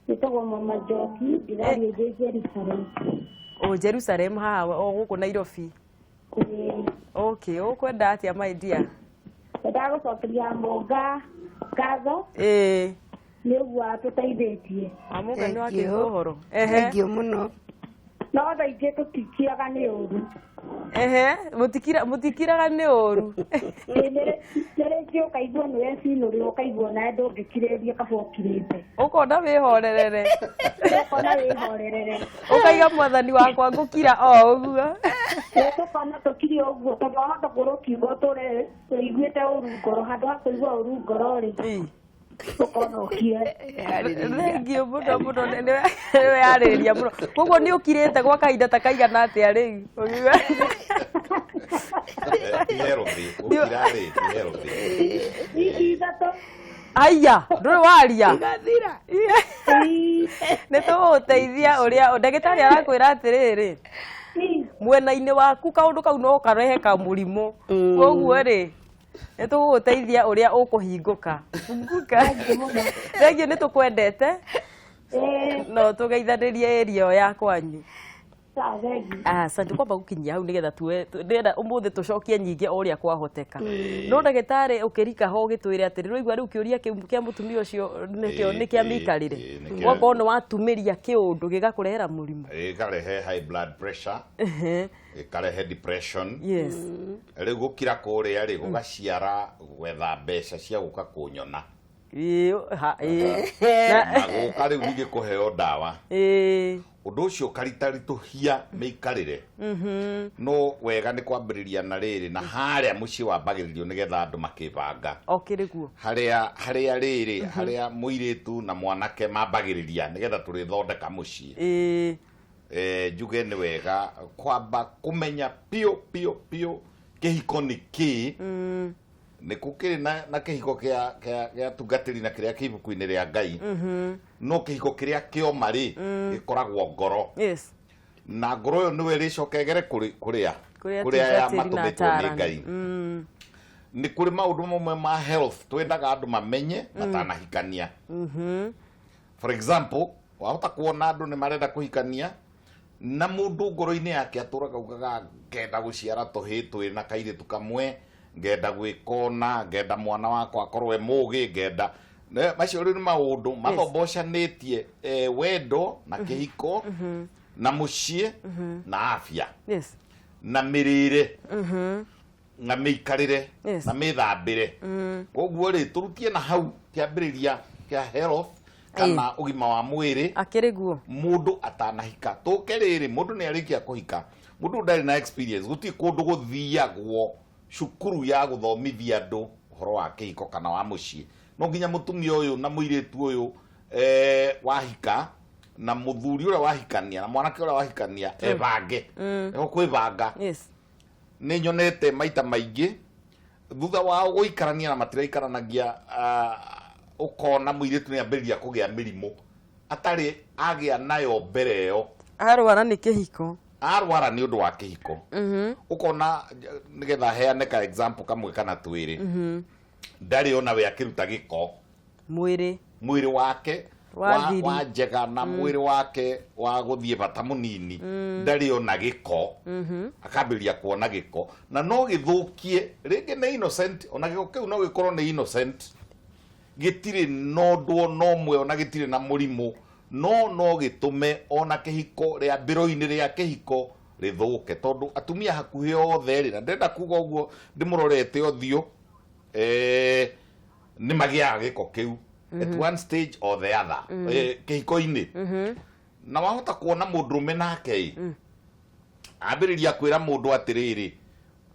Njĩtagwo Mama Njoki, ndĩrathiĩ ndĩ Jerusalem. O Jerusalem haha o gũkũ Nairobi. Okay, ũkwenda atĩa my dear? Ngwendaga gũcokeria Mũnga ngatho. Nĩ ũguo atũteithĩtie. Amũnga nĩ wakĩigua ũhoro. Thank you mũno. No thaa ingĩ tũtikiraga nĩ ũru. Ehe, mutikiraga nĩ ũru. Nĩ rĩngĩ ũkaigua nĩ wecinũrĩrwo, ũkaigua nawe ndũngĩkirĩrĩria kaba ũkirĩte. Ũkona wĩhorerere. Ũkona wĩhorerere. Ũkaiga mwathani wakwa ngũkira o ũguo. Tũkona tũkire ũguo tondũ wahota kũrwo ũkiuga ũtũre ũiguĩte ũru ngoro, handũ ha kũigua ũru ngoro rĩ, ũkona ũkire. Thengiũ mũno mũno, nĩweyarĩrĩria mũno. Koguo nĩ ũkirĩte gwa kahinda ta kaigana atĩa rĩu? Ũkiuga Ti healthy, gũkira rĩ ti healthy. Wiki ithatũ. Aya, ndũrĩ waria. Igathira. Nĩ tũgũgũteithia ũrĩa ndagĩtarĩ arakwĩra atĩrĩrĩ, mwena-inĩ waku kaũndũ kau no karehe kamũrimũ. Koguo rĩ, nĩ tũgũgũteithia ũrĩa ũkũhingũka. Hingũka. Thengiũ, nĩ tũkwendete. No tũgeithanĩrie area ya kwanyu. Asante kwamba gukinyia hau nigetha tuwe ndĩrenda ũmũthĩ tũcokie nyingĩ o ũrĩa kwahoteka. No ndagĩtarĩ ũkĩrika ho ũgĩtwĩre atĩrĩ, rũigua rĩu kĩũria kĩu kĩa mũtumia ũcio nĩkĩo nĩ kĩa mĩikarĩre. Wakorwo nĩ watumĩria kĩũndũ gĩgakũrehera mũrimũ. Ĩkarehe high blood pressure, ĩkarehe depression. Yes. Rĩu gũkira kũrĩa rĩ, gũgaciara gwetha mbeca cia gũka kũnyona. Na gũka rĩu ningĩ kũheo ndawa. Ũndũ ũcio ũkaritaritũhia mĩikarĩre. No wega nĩ kwambĩrĩria na rĩrĩ, na harĩa mũciĩ wambagĩrĩrio nĩgetha andũ makĩbanga. Okĩrĩ guo. Harĩa harĩa rĩrĩ, harĩa mũirĩtu na mwanake mambagĩrĩria nĩgetha tũrĩthondeka mũciĩ. Njuge nĩ wega kwamba kũmenya piũ piũ piũ kĩhiko nĩ kĩĩ. Nĩ gũkĩrĩ na kĩhiko kĩa tungatĩri na kĩrĩa kĩ ibuku-inĩ rĩa Ngai. No kĩhiko kĩrĩa kĩoma rĩ, gĩkoragwo ngoro. Yes. Na ngoro ĩyo nĩwe ĩrĩcoka ĩgere kũrĩa. Kũrĩa Kũrĩa ya tungatĩri na matũmĩtwo nĩ ataarani. Ngai. Nĩ kũrĩ maũndũ mamwe ma health twendaga andũ mamenye matanahikania. For example, wahota kuona andũ nĩ marenda kũhikania na mũndũ ngoro-inĩ yake atũraga augaga ngenda gũciara tũhĩĩ twĩrĩ na kairĩtu kamwe, ngenda gwĩka ũna, ngenda mwana wakwa akorwo e mũgĩ, ngenda macio rĩu nĩ maũndũ mathombocanĩtie wendo na kĩhiko na mũciĩ na afya. Yes. Na mĩrĩre. Na mĩikarĩre. Yes. Na mĩthambĩre. Koguo rĩ, tũrutie na hau kĩambĩrĩria kĩa health kana ũgima wa mwĩrĩ. Akĩrĩ guo. Mũndũ atanahika. Tũke rĩrĩ, mũndũ nĩ arĩkia kũhika. Mũndũ ndarĩ na experience, gũtirĩ kũndũ gũthiagwo cukuru ya gũthomithia andũ ũhoro wa kĩhiko kana wa mũciĩ. No nginya mũtumia ũyũ na mũirĩtu ũyũ wahika na mũthuri ũrĩa wahikania na mwanake ũrĩa wahikania ebange. Nĩho kwĩbanga. Yes. Nĩ nyonete maita maingĩ thutha wao gũikarania na matiraikaranagia, ũkona mũirĩtu nĩ ambĩrĩria kũgĩa mĩrimũ atarĩ agĩa nayo mbere ĩyo. Arwara nĩ kĩhiko. Arwara nĩ ũndũ wa kĩhiko. Ũkona nĩgetha heane ka example kamwe kana twĩrĩ. Ndarĩ ona we akĩruta gĩko. Mwĩrĩ. Mwĩrĩ wake Wa thiri. wa njega na mwĩrĩ wake wa gũthiĩ bata mũnini. Ndarĩ ona gĩko. Akambĩrĩria kuona gĩko. Na no gĩthũkie, rĩngĩ nĩ innocent, ona gĩko kĩu no gĩkorwo nĩ innocent. Gĩtirĩ na ũndũ ona ũmwe, ona gĩtirĩ na mũrimũ. No no gĩtũme ona kĩhiko rĩambĩro-inĩ rĩa kĩhiko rĩthũke. Tondũ atumia hakuhĩ othe rĩ, na ndĩrenda kuga ũguo ndĩmũrorete ũthiũ, nĩ magĩaga gĩko kĩu at one stage or the other, kĩhiko-inĩ. Na wahota kuona mũndũrũme nake ĩ, ambĩrĩria kwĩra mũndũ atĩrĩrĩ,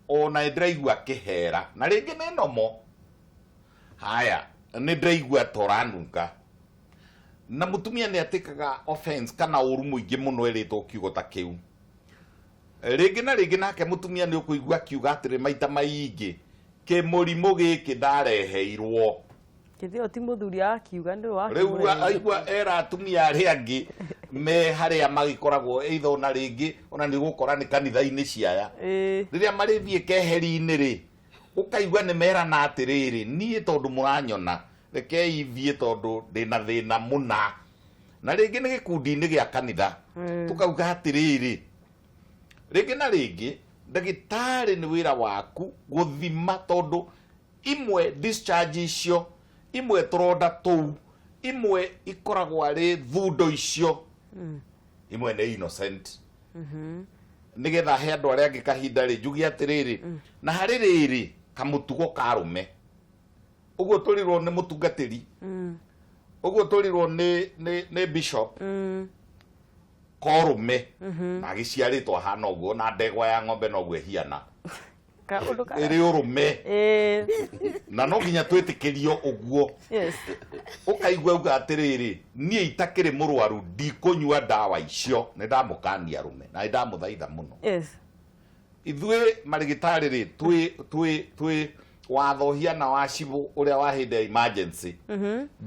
ona nĩ ndĩraigua kĩhera, na rĩngĩ nĩ nomo. Haya, nĩ ndĩraigua ta ũranunga. Na mũtumia nĩ atĩkaga offense kana ũru mũingĩ mũno ĩrĩtwo kiugo ta kĩu. Rĩngĩ na rĩngĩ nake mũtumia nĩ ũkũigua akiuga atĩrĩ maita maingĩ, kĩmũrimũ gĩkĩ ndareheirwo. Githĩ ũyũ ti mũthuri akiuga nĩ wa Rĩu kĩmũrehe. aigua era atumia arĩa angĩ me harĩa magĩkoragwo either ona rĩngĩ ona nĩ ũgũkora nĩ kanitha-inĩ ciaya. Rĩrĩa marĩthiĩ keheri-inĩ rĩ, ũkaigua nĩ merana atĩrĩrĩ, niĩ tondũ mũranyona, rekei thiĩ tondũ ndĩna thĩna mũna. Na rĩngĩ nĩ gĩkundi-inĩ gĩa kanitha. Tũkauga atĩrĩrĩ, rĩngĩ na rĩngĩ ndagĩtarĩ nĩ wĩra waku gũthima tondũ imwe discharge icio, imwe tũronda tũu, imwe ikoragwo arĩ thundo icio, imwe nĩ innocent. Nĩgetha he andũ arĩa angĩ kahinda rĩ, njuge atĩrĩrĩ, na harĩ rĩrĩ kamũtugo ka arũme. Ũguo tũrirwo nĩ mũtungatĩri, ũguo tũrirwo nĩ bishop, korũme na agĩciarĩtwo ahana ũguo, na ndegwa ya ng'ombe noguo ĩhiana. Kaũndũ ka Ĩrĩ ũrũme. Na no nginya twĩtĩkĩrio ũguo. Yes. Ũkaigua uga atĩrĩrĩ, niĩ itakĩrĩ mũrwaru ndikũnyua ndawa icio, nĩ ndamũkania arũme na nĩ ndamũthaitha mũno. Yes. Ithuĩ marĩgĩtarĩ rĩ, twĩ watho hiana wa cibũ ũrĩa wa hĩndĩ ya emergency.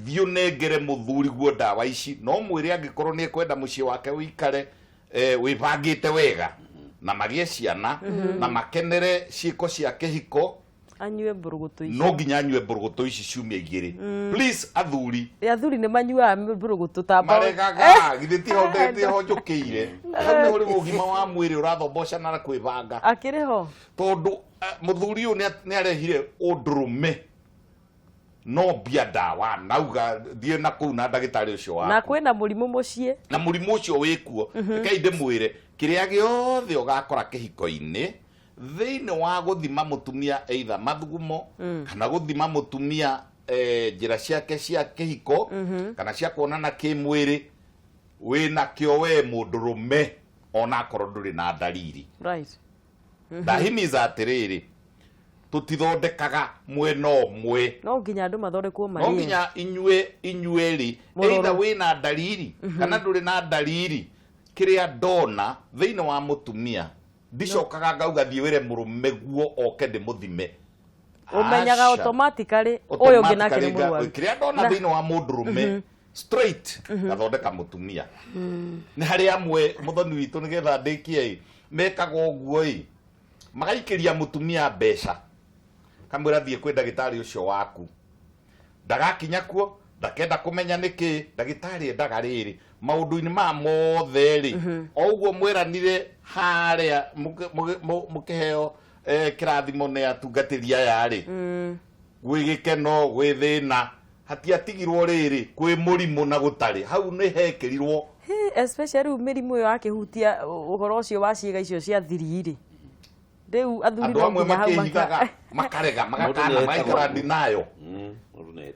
Thiĩ ũnengere mũthuri guo ndawa ici, no mwĩre angĩkorwo nĩ ekwenda mũciĩ wake ũikare wĩbangĩte wega na magĩe ciana na makenere ciĩko cia kĩhiko, anyue mbũrũgũtũ ici. No nginya anyue mbũrũgũtũ ici ciumia igĩrĩ. Please athuri. Athuri nĩ manyuaga mbũrũgũtũ ta mbaũ. Maregaga, githĩ tiho njũkĩire. Hau nĩho rĩu ũgima wa mwĩrĩ ũrathombocana na kwĩbanga. Akĩrĩ ho. Tondũ mũthuri ũyũ nĩ arehire ũndũrũme no mbia ndawa nauga thiĩ na kũu na ndagĩtarĩ ũcio waku. Na kwĩna mũrimũ mũciĩ. Na mũrimũ ũcio wĩkuo. Rekei ndĩmwĩre kĩrĩa gĩothe ũgakora kĩhiko-inĩ thĩinĩ wa gũthima mũtumia either mathugumo kana gũthima mũtumia njĩra ciake cia kĩhiko kana cia kuonana kĩmwĩrĩ, wĩna kĩo we mũndũrũme onakorwo ndũrĩ na ndariri. Right. Ndahimiza atĩrĩrĩ, tũtithondekaga mwena ũmwe. No nginya andũ mathondekwo marĩ. No nginya inyuĩ rĩ, either wĩna ndariri kana ndũrĩ na ndariri, kĩrĩa ndona thĩinĩ wa mũtumia ndicokaga ngauga thiĩ wĩre mũrũme guo oke ndĩmũthime. Ũmenyaga automatically ũyũ ũngĩ nake nĩ mũrwaru. Kĩrĩa ndona thĩinĩ wa mũndũrũme straight gathondeka mũtumia. Nĩ harĩ amwe mũthoni witũ nĩgetha ndĩkie ĩ, mekaga ũguo ĩ, magaikĩria mũtumia mbeca, kamwĩra thiĩ kwĩ ndagĩtarĩ ũcio waku, ndagakinya kuo, ndakenda kũmenya nĩkĩ ndagĩtarĩ endaga rĩrĩ maũndũ-inĩ ma mothe rĩ, o ũguo mwĩranire harĩa mũkĩheo kĩrathimo nĩ atungatĩri aya rĩ, gwĩ gĩkeno gwĩ thĩna, hatiatigirwo rĩrĩ kwĩ mũrimũ na gũtarĩ, hau nĩ hekĩrirwo. Especially rĩu mĩrimũ ĩyo yakĩhutia ũhoro ũcio wa ciĩga icio cia thiri rĩ, rĩu athuri no nginya hau makĩhithaga, makarega, magakana, magaikara ndinayo,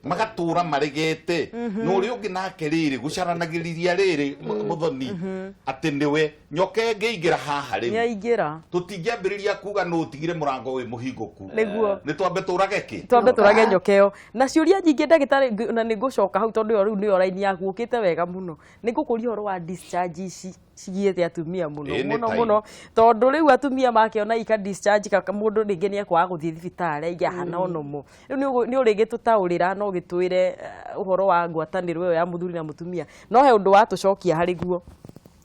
magatũra maregete. Na ũrĩa ũngĩ nake rĩrĩ gũcaranagĩrĩria rĩrĩ mũthoni atĩ nĩwe nyoka ĩngĩingĩra haha rĩu nĩaingĩra, tũtingĩambĩrĩria kuga nũ ũtigire mũrango wĩ mũhingũku. Nĩguo nĩ twambe tũrage kĩ, twambe tũrage nyoka ĩyo. Na ciũria nyingĩ ndagĩtarĩ, na nĩngũcoka hau tondũ ĩyo rĩu nĩyo raini yaku ũkĩte wega mũno. Nĩngũkũria ũhoro wa discharge ici cigiĩte atumia mũno mũno mũno, tondũ rĩu atumia makĩona ika discharge kaka mũndũ rĩngĩ nĩ ekwaga gũthiĩ thibitarĩ aige ahana onomo. Rĩu nĩ ũrĩgĩtũtaũrĩra na ũgĩtwĩre ũhoro wa ngwatanĩro ĩyo ya mũthuri na mũtumia, no he ũndũ watũcokia harĩ guo.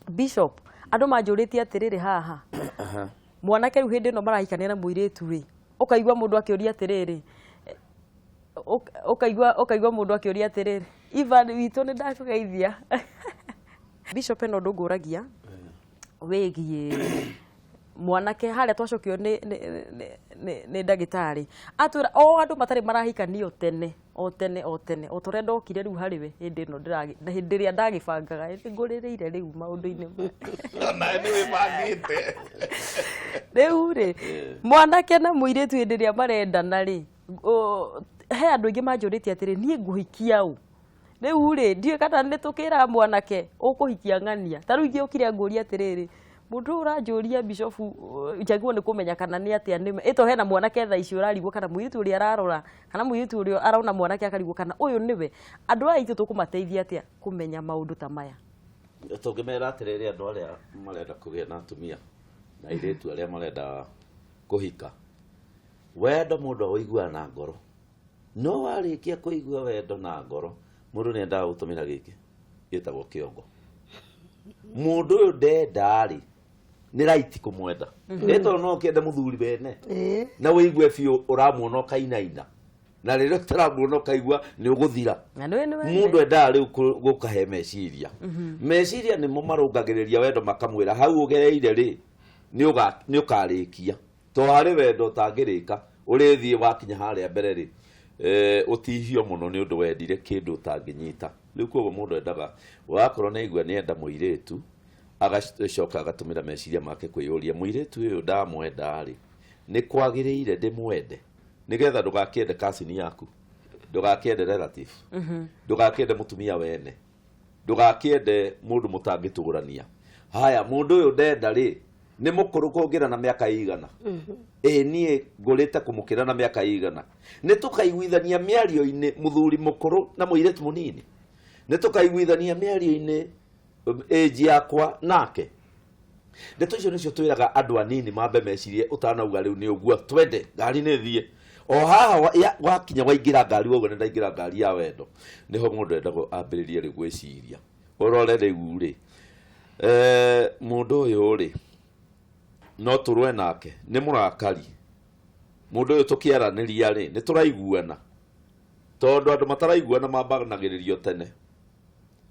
Bishop, andũ manjũrĩtie atĩrĩrĩ haha, mwanake rĩu hĩndĩ ĩno marahikania na mũirĩtu rĩ, ũkaigua mũndũ akĩũria atĩrĩrĩ, ũkaigua mũndũ akĩũria atĩrĩrĩ, Ivan witũ nĩ ndakũgeithia. Bishop ĩno ũndũ ngũragia wĩgiĩ mwanake harĩa twacokio nĩ ndagĩtarĩ atwĩra o andũ matarĩ marahikanio tene o tene o tene o torĩa ndokire rĩu harĩ we hĩndĩ ĩno hĩndĩ ĩrĩa ndagĩbangaga ngũrĩrĩire rĩu maũndũ-inĩ maya. Nawe nĩ wĩbangĩte. Rĩu rĩ, mwanake na mũirĩtu hĩndĩ ĩrĩa marendana rĩ, he andũ aingĩ manjũrĩtie atĩrĩ, niĩ ngũhikia ũ? Rĩu rĩ, ndiũĩ kana nĩ tũkĩraga mwanake ũkũhikia ng'ania. Ta rĩu ingĩũkire ngũrie atĩrĩrĩ, mũndũ ũyũ ũranjũria Bishop, njagĩrĩirwo nĩ kũmenya kana nĩ atĩa nĩme. Ĩto hena mwanake thaa ici ũrarigwo kana mũirĩtu ũrĩa ararora, kana mũirĩtu ũrĩa arona mwanake akarigwo kana ũyũ nĩwe. Andũ aya aitũ tũkũmateithia atĩa kũmenya maũndũ ta maya? Tũngĩmera atĩrĩrĩ, andũ arĩa marenda kũgĩa na atumia na airĩtu arĩa marenda kũhika, wendo mũndũ aũiguaga na ngoro. No warĩkia kũigua wendo na ngoro, mũndũ nĩendaga gũtũmĩra gĩkĩ gĩtagwo kĩongo. Mũndũ ũyũ ndenda rĩ, nĩ right kũmwenda. Ĩ tondũ no ũkĩende mũthuri wene na ũigue biũ ũramuona ũkainaina, na rĩrĩa ũtaramuona ũkaigua nĩ ũgũthira. Mũndũ endaga rĩu gũkahe meciria. Meciria nĩmo marũngagĩrĩria wendo, makamwĩra hau ũgereire rĩ, nĩ ũkarĩkia. To harĩ wendo ũtangĩrĩka, ũrĩthiĩ wakinya harĩa mbere rĩ, ũtihio mũno nĩ ũndũ wendire kĩndũ ũtangĩnyita. Rĩu koguo mũndũ endaga, wakorwo nĩ aigua nĩ enda mũirĩtu, Agacoka agatũmĩra meciria make kwĩyũria mũirĩtu ũyũ ndamwenda rĩ, nĩ kwagĩrĩire ndĩmwende nĩgetha ndũgakĩende cousin yaku, ndũgakĩende relative, ndũgakĩende mũtumia wene, ndũgakĩende mũndũ mũtangĩtũrania. Haya, mũndũ ũyũ ndenda rĩ, nĩ mũkũrũ kũngĩra na mĩaka igana, ĩ niĩ ngũrĩte kũmũkĩra na mĩaka igana, nĩ tũkaiguithania mĩario-inĩ mũthuri mũkũrũ na mũirĩtu mũnini, nĩ tũkaiguithania mĩario-inĩ age yakwa nake. Ndeto icio nĩcio twĩraga andũ anini mambe mecirie ũtanauga rĩu nĩ ũguo twende ngari nĩ thiĩ. O haha wakinya waingĩra ngari wauga nĩ ndaingĩra ngari ya wendo, nĩho mũndũ endagwo ambĩrĩrie rĩu gwĩciria ũrore rĩu rĩ, mũndũ ũyũ rĩ no tũrũe nake, nĩ mũrakari, mũndũ ũyũ tũkĩaranĩria rĩ nĩ tũraiguana, tondũ andũ mataraiguana mambanagĩrĩrio tene,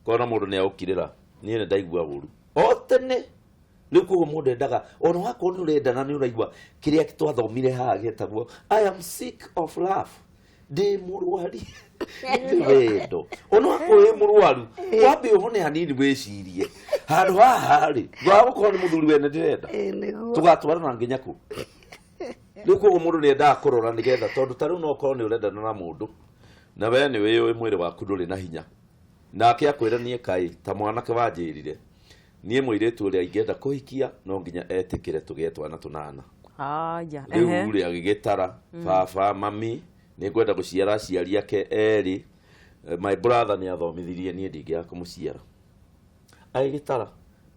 kona mũndũ nĩ agũkirĩra niĩ nĩ ndaigua ũru o tene. Rĩu koguo mũndũ endaga ona wakorwo nĩ ũrendana nĩ ũraigua kĩrĩa twathomire haha gĩtagwo I am sick of love, ndĩ mũrwari nĩ wendo. Ona wakorwo wĩ mũrwaru wambe ũhone hanini wĩcirie handũ haha rĩ gwagũkorwo nĩ mũthuri wene ndĩrenda tũgatwarana nginya kũ. Rĩu koguo mũndũ nĩ endaga kũrora nĩgetha, tondũ ta rĩu no ũkorwo nĩ ũrendana na mũndũ na we nĩ wĩyũĩ mwĩrĩ waku ndũrĩ na hinya, nake akwĩra niĩ kaĩ ta mwanake wanjĩrire niĩ mũirĩtu ũrĩa ingĩenda kũhikia no nginya etĩkĩre tũgĩe twana tũnana. Aya, rĩu rĩ agĩgĩtara baba mami nĩ ngwenda gũciara aciari ake erĩ, my brother nĩ athomithirie niĩ ndingĩaga kũmũciara. Agĩgĩtara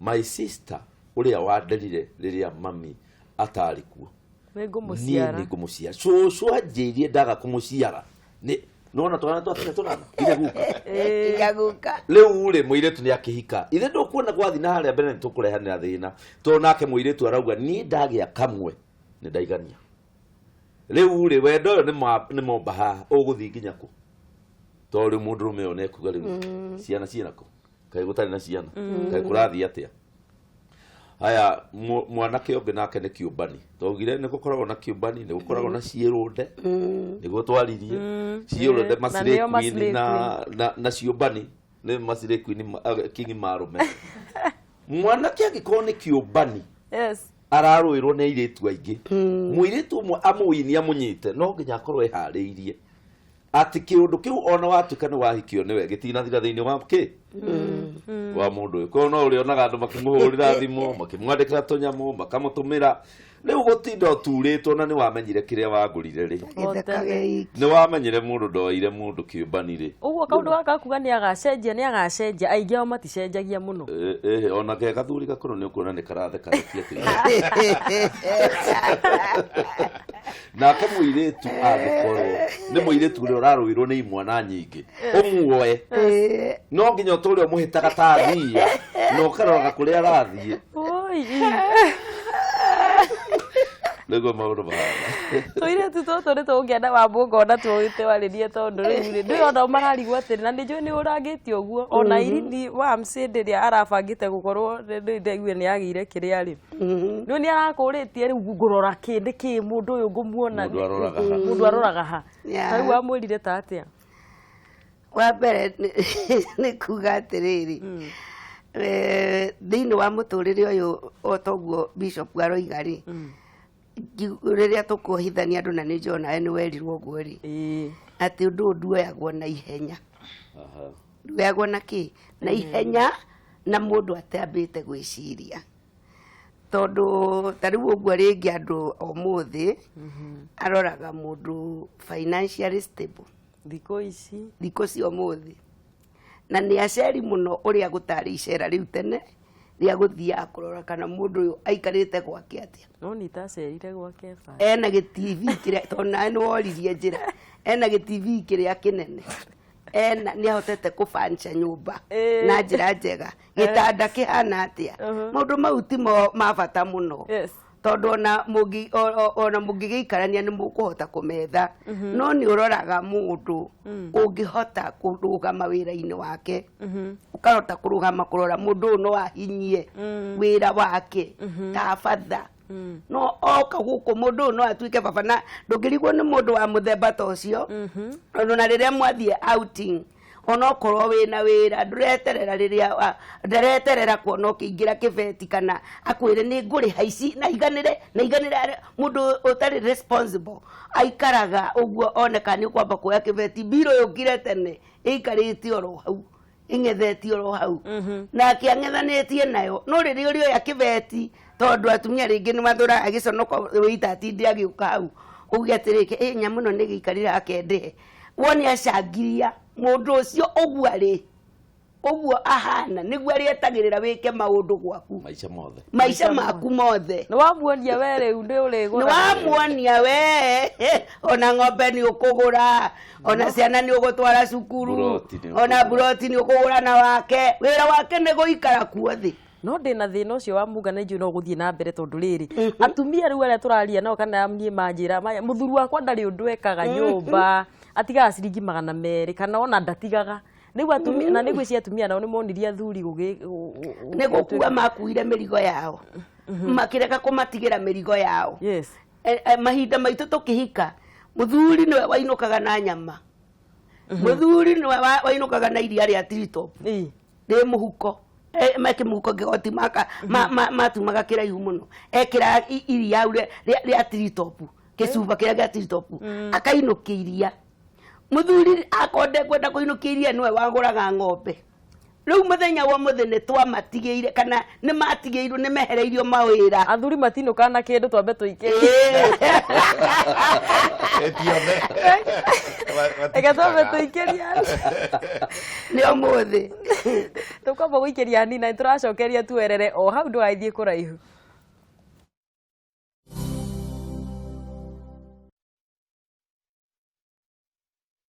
my sister ũrĩa wanderire rĩrĩa mami atarĩ kuo, nĩ ngũmũciara, nĩ ngũmũciara. Cũcũ anjĩrie ndaga kũmũciara nĩ nona twana twakinya tũnana nginya guka, nginya guka. Rĩu rĩ mũirĩtu nĩ akĩhika, ithe ndũkuona gwathi na harĩa mbere nĩ tũkũrehanĩra thĩna, tondũ nake mũirĩtu arauga niĩ ndagĩa kamwe nĩ ndaigania. Rĩu rĩ wendo ũyũ nĩ momba haha ũgũthiĩ nginya kũ, tondũ rĩu mũndũrũme ũyũ nĩekuga rĩu ciana ciĩna kũ, kaĩ gũtarĩ na ciana, kaĩ kũrathiĩ atĩa. Haya, mwanake ũngĩ nake nĩ kĩũmbani, twaugire nĩ gũkoragwo na kĩũmbani, nĩ gũkoragwo na ciĩrũnde, nĩguo twaririe ciĩrũnde Na nĩo Masire Queen na ciũmbani nĩ Masire Queen King marũme. Mwanake angĩkorwo nĩ kĩũmbani, yes, ararũĩrwo nĩ airĩtu aingĩ, mũirĩtu ũmwe amũini amũnyite no nginya akorwo eharĩirie atĩ kĩũndũ kĩu ona watuĩka nĩ wahikio nĩwe gĩtinathira thĩinĩ wa kĩ wa mũndũ ũyũ. Koguo no ũrĩonaga andũ makĩmũhũrĩra thimũ, makĩmwandĩkĩra tũnyamũ, makamũtũmĩra. Rĩu gũtinda ũturĩtwo na nĩ wamenyire kĩrĩa wagũrire rĩ, nĩ wamenyire mũndũ ndoire mũndũ kĩũmbani rĩ. Ũguo kaũndũ gaka kuga nĩ agacenjia, nĩ agacenjia, aingĩ ao maticenjagia mũno. Ona ke gathuri gakũrũ nĩ ũkuona nĩ karathekarekia atĩ. Nake mũirĩtu angĩkorwo nĩ mũirĩtu ũrĩa ũrarũĩrwo nĩ imwana nyingĩ, ũmuoe no nginya ũtũre ũmũhĩtaga ta thia na ũkaroraga kũrĩa arathiĩ. Nĩguo maũndũ mahana. Tũirĩtu tũtũ nĩ tũngĩenda wambũnga ona tũgĩtwarĩrie, tondũ rĩu rĩ ndũĩ ona mararigwo atĩrĩ, na nĩ njũĩ nĩ ũrangĩte ũguo ona Irini wa Msindi ĩrĩa arabangĩte gũkorwo ndaigua nĩ agĩire kĩrĩa rĩ, rĩu nĩ arakũrĩtie rĩu ngũrora kĩ nĩ kĩ mũndũ ũyũ ngũmuona, Mũndũ aroraga ha. Mũndũ aroraga ha. Ta rĩu wamwĩrire ta atĩa? Wa mbere nĩ kuga atĩrĩrĩ, thĩinĩ wa mũtũrĩre ũyũ o toguo Bishop aroiga rĩ, rĩrĩa tũkuohithania andũ na nĩ njũĩ onawe nĩ werirwo ũguo rĩ, atĩ ũndũ ũyũ nduoyagwo na ihenya. Nduoyagwo na kĩ? Na ihenya, na mũndũ atambĩte gwĩciria. Tondũ ta rĩu ũguo rĩngĩ andũ ũmũthĩ aroraga mũndũ financially stable. Thikũ ici. Thikũ cia ũmũthĩ. Na nĩ aceri mũno ũrĩa gũtarĩ icera rĩu tene rĩa gũthiaga kũrora kana mũndũ ũyũ aikarĩte gwake atĩa. No nĩ tacerire gwake ba. Ena gĩ TV kĩrĩa, tondũ nawe nĩ woririe njĩra. Ena gĩ TV kĩrĩa kĩnene. Ena nĩ ahotete kũbanca nyũmba na njĩra njega. Gĩtanda kĩhana atĩa. Maũndũ mau ti ma bata mũno. Tondũ ona mũngĩgĩikarania nĩ mũkũhota kũmetha. No nĩ ũroraga mũndũ ũngĩhota kũrũgama wĩra-inĩ wake. Ũkahota kũrũgama kũrora mũndũ ũyũ no ahinyie wĩra wake ta batha. No oka gũkũ mũndũ ũyũ no atuĩke baba, na ndũngĩrigwo nĩ mũndũ wa mũthemba ta ũcio. Tondũ na rĩrĩa mwathiĩ outing, Onokorwo wĩna wĩra, ndũreterera rĩrĩa ndareterera kuona ũkĩingĩra kĩbeti kana akwĩre nĩ ngũrĩha ici na iganĩre na iganĩre. Mũndũ ũtarĩ responsible aikaraga ũguo oneka nĩ ũkwamba kuoya kĩbeti, mbirũ yũkire tene ĩikarĩte oro hau, ĩng'ethetie oro hau, nake ang'ethanĩtie nayo. No rĩrĩa ũrĩoya kĩbeti, tondũ atumia rĩngĩ nĩ mathũraga gĩconoko, wĩita atinde agĩũka hau uge atĩrĩ, "Ĩ nyamũ ĩno nĩ gĩikarĩre akendĩhe." Wone acangiria mũndũ ũcio ũguo arĩ ũguo ahana, nĩguo arĩetagĩrĩra wĩke maũndũ gwaku maica mothe, maica maku mothe. Nĩ wamuonia we rĩu nĩ ũrĩgũra. Nĩ wamuonia we ona ng'ombe nĩ ũkũgũra, ona ciana nĩ ũgũtwara cukuru, Buroti nĩ ona ũkũgũra. Buroti nĩ ũkũgũra, na wake wĩra wake nĩ gũikara kuo thĩ. No ndĩna thĩna ũcio wa munga na njũĩ no gũthiĩ na mbere, tondũ rĩrĩ atumia rĩu arĩa tũraria nao kana niĩ manjĩra mũthuri wakwa ndarĩ ũndũ ekaga nyũmba, atigaga ciringi 200 kana ona ndatigaga. Rĩu atumia na nĩguo cia atumia nao nĩ monirie athuri gũgĩ Nĩ gũkua makuire mĩrigo yao, makĩrega kũmatigĩra mĩrigo yao. Mahinda maitũ tũkĩhika, mũthuri nĩwe wainũkaga na nyama, mũthuri nĩwe wainũkaga na iria rĩa Tritop rĩ mũhuko. Meke mũhuko kĩgoti maka matumaga kĩraihu mũno, ekĩra iria hau rĩa Tritop, gĩcuba kĩrĩa gĩa Tritop, akainũkia iria. Mũthuri akorwo ndekwenda kũinũkia iria, nĩwe wagũraga ng'ombe. Rĩu mũthenya wa mũthĩ nĩ twamatigĩire kana nĩ matigĩirwo, nĩ mehereirio mawĩra. Athuri matinũkaga na kĩndũ, twambe tũikĩrie. Etiothe. Reke twambe tũikĩrie. Nĩ ũmũthĩ. Tũkwamba gũikĩria hanini na nĩtũracokeria tuerere o hau, ndũgathiĩ kũraihu.